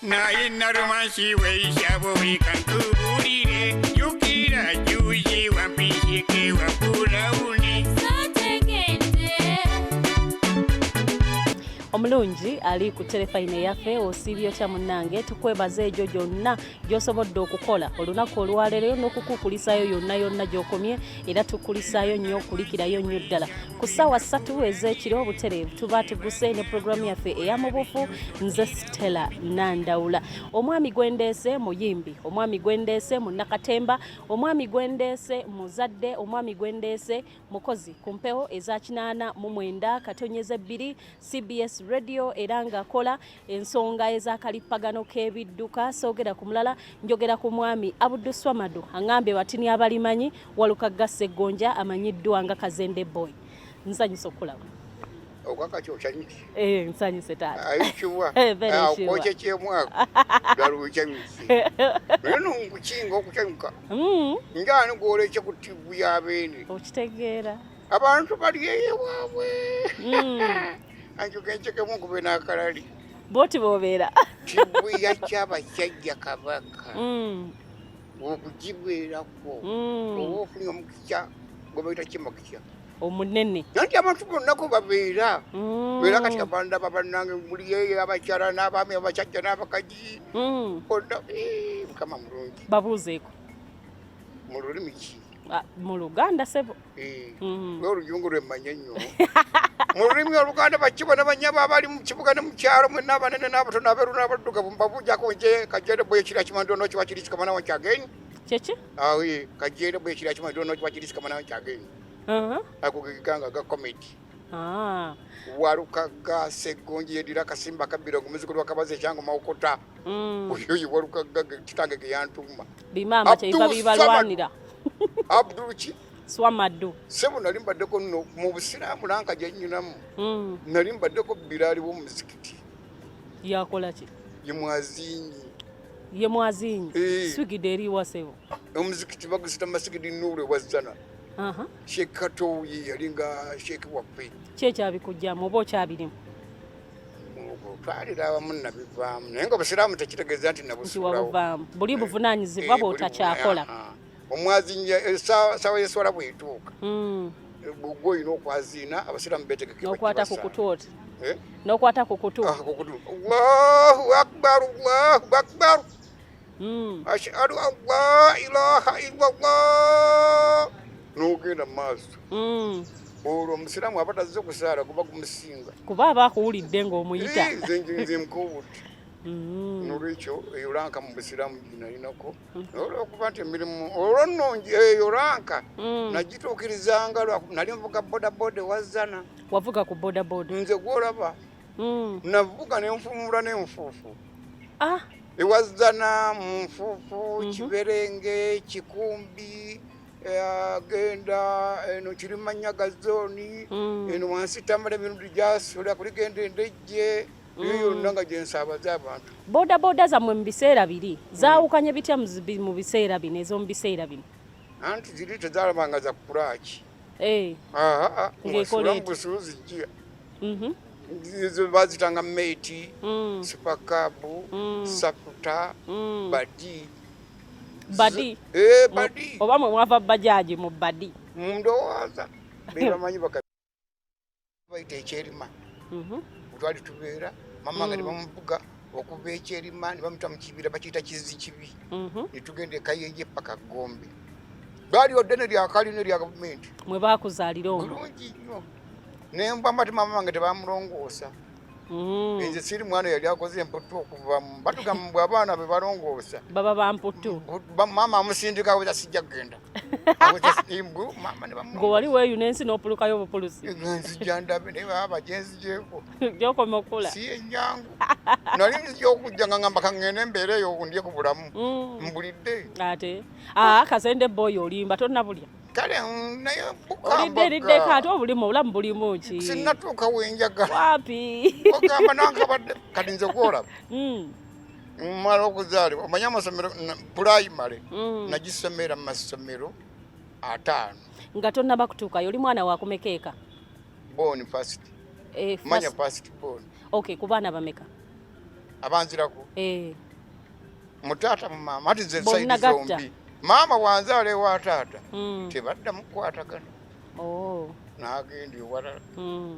Naye Nalumansi weisabo wekankubuulire jjukira jjuuzi wampisike wapulawuni. Omulungi ali ku terefayina eyaffe, osiibye otya munnange? Tukwebaza egyo gyonna gy'osobodde okukola olunaku olwaleero n'okukukulisaayo yonna yonna gy'okomye, era tukulisaayo nnyo, okulikirayo nnyo ddala. Ku ssaawa 3 ez'ekiro obutereevu tuba tuguse ne pulogulaamu yaffe eya Mubuufu. Nze Stella Nandawula. Omwami gwendeese muyimbi, omwami gwendeese munnakatemba, omwami gwendeese muzadde, omwami gwendeese mukozi ku mpewo eza 89.2 CBS Radio, era ng'akola ensonga ez'akalippagano k'ebidduka. Soogera ku mulala, njogera ku mwami Abdu Swamadu, aŋŋambye batini abalimanyi Walukagga Ssegonja, amanyiddwa nga Kazende Boy. Nsanyusa okulaba. Okwakati okyanyuki? Eh, nsanyuse taata. Ayukiwa. Eh, very sure. Kwokya kyemwako ddala okyanyuki, naye nonkukinga okukyanyuka. Ngaani gwolekye ku tivu y'abeene? Okitegeera. Abantu bali eyo waabwe. Anjuka enjekemu nkube n'akalali. Bwoti bw'obeera. Tivu ya Kyabasajja Kabaka, okugibeerako oba ofunye omukisa gwe bayita kimukisa omunene. Nanti abantu bonna ko babeera era kati abandaba bannange muli eyo, abakyala n'abaami, abasajja n'abakazi bonna. Eh, Mukama mulungi. Babuuzeeko. Mu lulimi ki? Ah, mu Luganda, sebo. Eh, olujungu lwemmanya ennyo mu lulimi Oluganda. Bakibona banyabo abali mu kibuga ne mu kyalo mwenna, abanene n'abatono, abeeru n'abaddugavu, mbabuujako nje Kajere bwe ekira kimandono kiba kiri kikamana wakyageni. Kyeki? Awe Kajere bwe ekira kimandono kiba kiri kikamana wakyageni. Ako geganga ga comedy. Walukagga Ssegonji yedira Kasimba Kabbira, omuzukulu wa Kabazi ekyangu Mawokota. Oyo ye Walukagga kitange ge yantuuma. Bimaama kyebiva Abdul bibalwanira. Abdul ki? Swamadu. Sebo, nali mbaddeko nno mu busiraamu, lanka gye nnyinamu. Nali mbaddeko biraali w'omuzikiti. Yakola ki? Ye mwazinyi. Ye mwazinyi? Eh. Swigide eriwa, sebo? Omuzikiti bagusita Masigidi Nuuru ewazzana. Sheekh Kato ye yali nga sheekh waffe. Ki ekyabikugjamu oba okyabirimu? Twalira awamu nabivaamu, naye nga obusiraamu tekitegeeza nti nti nabusuulawo. Wabuvaamu buli buvunaanyizibwa Eh, bw'otakyakola. Omwazinyi essaawa y'eswala bw'etuuka, gwe olina okwaziina, abasiraamu betegeke. N'okwata ku kutu oti. Eh? N'okwata ku kutu. Ah, ku kutu. Allahu akbar, Allahu akbar. Ashhadu an la ilaha illallah, n'ogenda mu maaso. Olwo omusiraamu aba tazze kusaala kuba gumusinga. Kuba aba akuwulidde ng'omuyita. Eh, nze nkuwudde. Nolwekyo eyo rank mu busiraamu ginalinako, olwokuba nti emirimu olwo nno eyo rank nagituukirizanga nali nvuga bodaboda ewazzana. Wavuga ku bodaboda? Nze gwolaba navuga nenfumula n'enfuufu. Ah. Ewazzana mu nfuufu, Kiberenge, Kikumbi, genda eno Kirimanyaga zooni, eno wansi tambala emirundi gyasula kuligenda Endejje, eyo yonna nga gyensaabaza abantu. Bodaboda zammwe mu biseera biri zaawukanye bitya mu biseera bino, ez'omu biseera bino? Anti ziri tezalabanga za kulaaki. Eh, Ng'ekola wasula mu etya? busuuzi jja. Ezo bazitanga Mate, Super Cub, Saputa, Badi. Badi? Eh, Badi. Oba mwe mwava bajaji mu Badi? Ndowooza bebamanyi bayita Ekyerima. Bwetwali tubeera mama nga nebamuvuga okuva Ekyerima ne bamuta mu kibira bakiyita Kizzi Kibi, netugenda ekayenje paka Gombe. Baaliwo ddene lyakalina erya gavumenti. Mwe baakuzaalira omwo? Bulungi nnyo. Nembwa mati mama wange tebamulongoosa. Nze siri mwana yali akoze emputtu okuvamu. Batugamba bwe abaana be balongoosa baba bamputtu. Maama amusindika, aweza sijja kugenda. Aweza mbu mama ne Gwe wali weeyuna ensi n'opulukayo obupulusi. Nzija ndabe naye baba gyenzigyeko. Gyokoma okukula. Si enyangu. Nali nzija okujja nga ngamba kaŋŋende embeera eyo ndye ku bulamu. Mbulidde. Ate aa Kazende Boy, olimba, tonnabulya. Kale naye Olidde eriddeko ate obulimu obulamu bulimu ki? Sinnatuuka wenjagala. Wapi? Ogamba nankabadde kati nze gwolaba mala okuzaalibwa, omanye amasomero pulayimale nagisomera mu masomero 50. Nga tonnaba kutuukayo, oli mwana wakumeka eka? Born first. Eh, manya first. First born. Okay, ku baana bameka? Abanzirako? Eh. Mu taata, mu maama, ati ze Bonna side gatta. zombi. Maama wanzaala ewa taata, tebaddamu kukwatagana. Oh. N'agenda ewalala,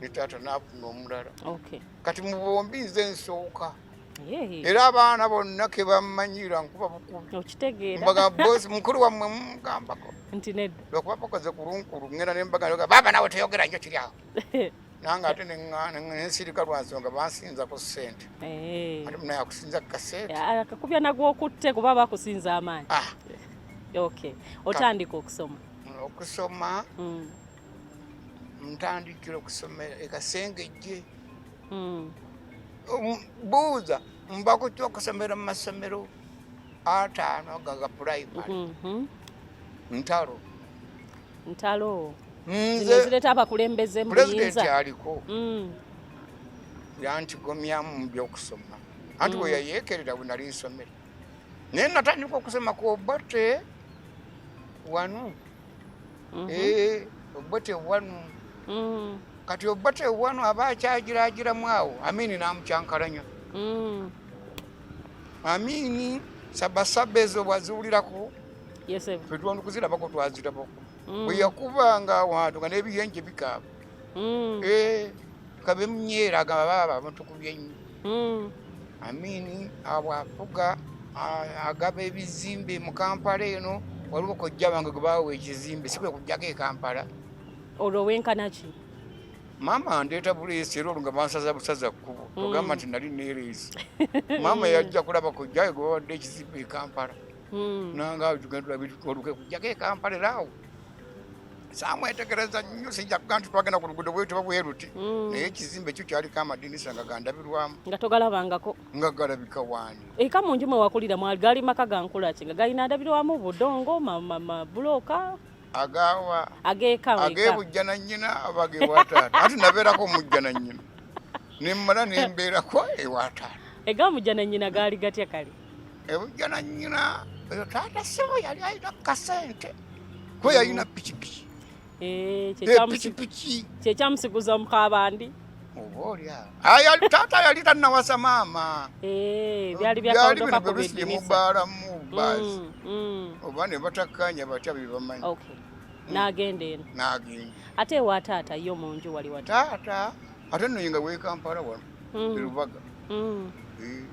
ne taata n'afuna omulala. Kati mu bombi nze nsooka. Era abaana bonna ke bammanyira nkuba bukubi. Okitegeera. Mbaga bosi mukulu wammwe mumugambako. Nti nedda. Lwakuba bakoze kulunkulu, ngenda ne mbaga, baaba nawe toyogera nnyo, kiri awo. Nange ate nensirika lwa nsonga bansinza ku ssente. Ate munaye akusinza ku kasente. Akakubya nagwokutte kuba bakusinza amaanyi. Ah. Okay, otandika okusoma. Okusoma, ntandikira okusomera ekasengejje. Buuza mba kutya okusomera mu masomero 50 gaga pulayimale. Ntalo. Ntalo Nze zino zireeta abakulembeze mu pulezidenti buyinza. aliko yantigomyamu mu byokusoma, anti bwe yayeekerera bwe nali nsomera, naye natandika okusoma ku Obote wanu. Eh, Obote wanu. Kati Obote wanu aba akyagiragiramu awo, Amini n'amukyankalanya. Amini sabasaba ezo bwaziwulirako, Yes, ffe twandikuzirabako, twazirabako. Bwe yakubanga awantu nga n'ebiyenje bikaaba. Eh, kabe munyeera agamba baaba batukubye nnyo. Amini abo afuga, agaba ebizimbe mu Kampala eno. Waliwo kojja wange gwe baawa ekizimbe, si kwe kujjako e Kampala. Olwo wenkana ki? Maama andeeta buleesi, era olwo nga bansaza busaza kkubo. Ogamba nti nali neereesi. Maama yajja kulaba kojjawe gwe bawadde ekizimbe e Kampala. Nanga tugenda tulabe oluke kujjako e Kampala. Era awo saamwetegereza nnyo, sijja kuga nti twagenda ku luguudo bwetuba bwe luti, naye ekizimbe kyo kyaliko amadinisa nga gandabirwamu. Nga togalabangako? Nga galabika waani. Eka mu nju mwe wakulira mwali gali maka ga nkula ki? Nga galina ndabirwamu, budongo, mabulooka? Agawa? Ag'eka weka. Ag'ebujja na nnyina aba ag'ewa taata? Anti nabeerako mujja na nnyina, nemmala nembeerako ewa taata. Egamujja na nnyina gaali gatya kale? Ebujja na nnyina oyo taata sibo yali alina kasente, kuba yalina pikipiki. Eh, Eh, pikipiki. Kyekyamusiguza mukabandi. Oba oli awo. Aya, taata yali tannawasa maama. Eh, byali Byali byakawundo bino kakuba belusi eddinisa. byemubaalamu baasi. Oba ne batakkanya batya bebamanyi. Okay, n'agenda eno. N'agenda. Ate ewa taata yo mu nju wali wati? Taata ate nno ye nga w'e Kampala wano e Lubaga. Eh,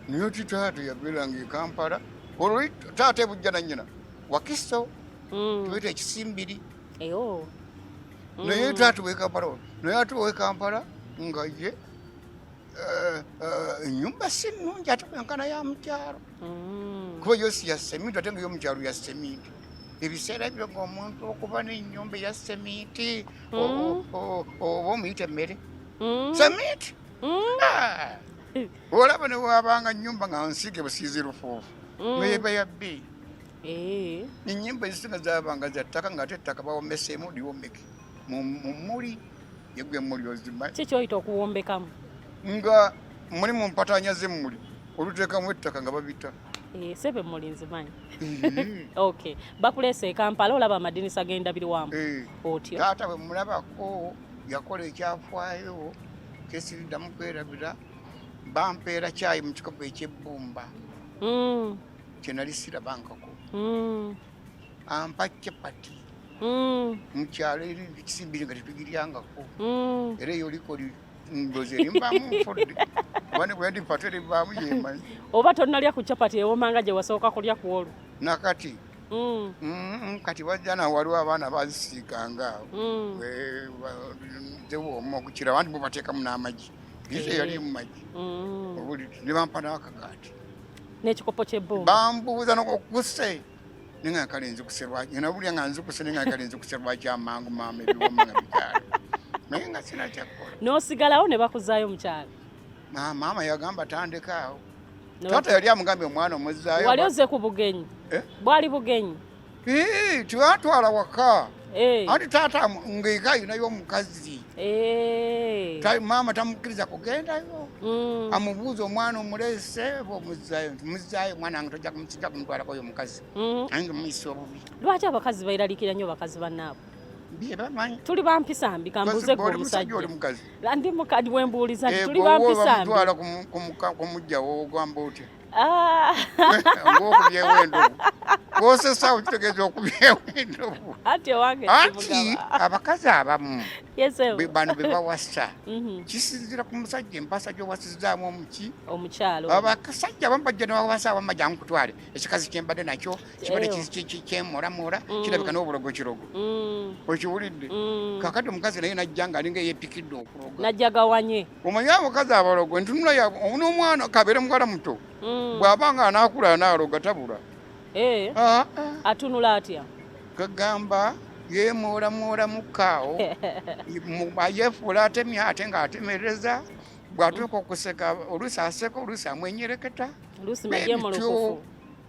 naye ti taata yabeeranga e Kampala. Olwo taata ebujja na nnyina Wakiso, tuyita ekisimbiri. Eyo. Naye taata w'e Kampala wano, naye ate ow'e Kampala nga ye ennyumba si nnungi ate kwenkana ya mukyalo, kuba yo si ya seminti, ate nga yomukyalo ya seminti. Ebiseera ebyo ng'omuntu okuba n'ennyumba eya seminti, oba omuyita emmere seminti. Ah! Olaba ne wabanga nnyumba nga nsiige busiizi lufuufu, ng'eba ya bbeeyi. Ennyumba ezisinga zaabanga za ttaka, ng'ate ettaka bawomeseemu liwomeke mu muli yegwe emmuli ozimanyi. Ki kyoyita okuwombekamu? Nga muli mu mpatanya z'emmuli oluteekamu ettaka nga babita. Eh, sebe emmuli nzimanyi. Okay, bakuleese e Kampala, olaba amadinisa g'endabirwamu. Eh. Otyo. Taata bwe mulabako yakola ekyafaayo kyesiriddamu kwerabira. Bampeera kyayi mu kikopo ekyebbumba kye nali sirabangako. Ampa capati mukyalo eri ekisimbiri nga tetugiryangako. Era eyo oliko ndozi erimbaamu nfudde, oba ne bwe ndipata erivaamu yemanyi. Oba tonnalya ku capati ewomanga gye wasooka kulya ku olwo? Nakati kati wajja nawo waliwo abaana bazisiikanga awo. Zewooma okukira abandi bo bateekamu n'amagi, ye teyali mu magi. Obuli ne bampa n'akagaati n'ekikopo ky'ebbumba. Bambuuza nokuse nenga kale nzikuse lwaki nabulya nga nzikuse, nenga kale nzikuse lwaki amangu maama ebiwoma nga bikyali, naye nga sina kyakukola. N'osigalawo ne bakuzaayo mu kyalo? Maama yagamba tandeka awo. Taata yali amugambye omwana omuzaayo. Wali ozze ku bugenyi? Eh? Bwali bugenyi? Ii, tibatwala waka. Eh. Anti taata ng'eka ayinayo omukazi. Eh. Maama tamukkiriza kugendayo. Amubuuza omwana omuleese oba omuzaayo, nti muzaayo omwana wange, tojja kumusijja kumutwalako oyo omukazi. Aye nga muyisa obubi. Lwaki abakazi bairalikira nnyo bakazi bannaabwe? Byebamanyi. Tuli bampisa mbi, kambuuze gwe Oli musajja, omusajja. Oli mukazi? Ndi mukadi, wembuuliza nti Eh, tuli gwe oba bampisa mbi. bamutwala kumugjawo, ogamba otya? Ah, Ngaokubyewo endobo gwosesaawo, kitegeeza okubyewo endobo. Anti owange Anti kimugaba. abakazi abamu Yes, sir. bano be bawasa, kisinzira ku musajja empasa gy'owasizaamu omuki. Omukyalo. Abasajja abamu bajja newawasa, abamu bajja nkutwale ekikazi kyembadde nakyo kibadde kyemolamoola, kirabika n'obulogo kirogo. Okiwulidde? Mm. Kakati omukazi naye najja nga alinga eyepikidde okuloga. Najja gawanye. Omanyi abakazi abalogo entunula yaabwe, n'omwana kabeere muwala muto, bw'aba nga anaakula anaaloga tabula. Eh, Ah, ah. Atunula atya? Kagamba yeemoolamoolamukaawo, yeefuula atemya ate ng'atemereza. Bw'atuuka okuseka, oluusi aseka, oluusi amwenyereketa. Oluusi Bwebityo. majemulukufu.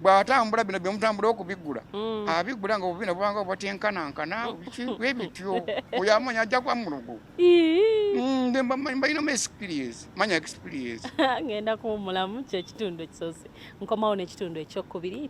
Bw'atambula, bino byemutambula okubigula, abigula nga obubina bubanga bwatenkanankana biki, bwebityo. Oyo amanya ajja kuba mulugu. Nze mbalinamu experience, manya experience. Ngenda kuwummulamu kyekitundu ekisoose, nkomawo n'ekitundu ekyokubiri.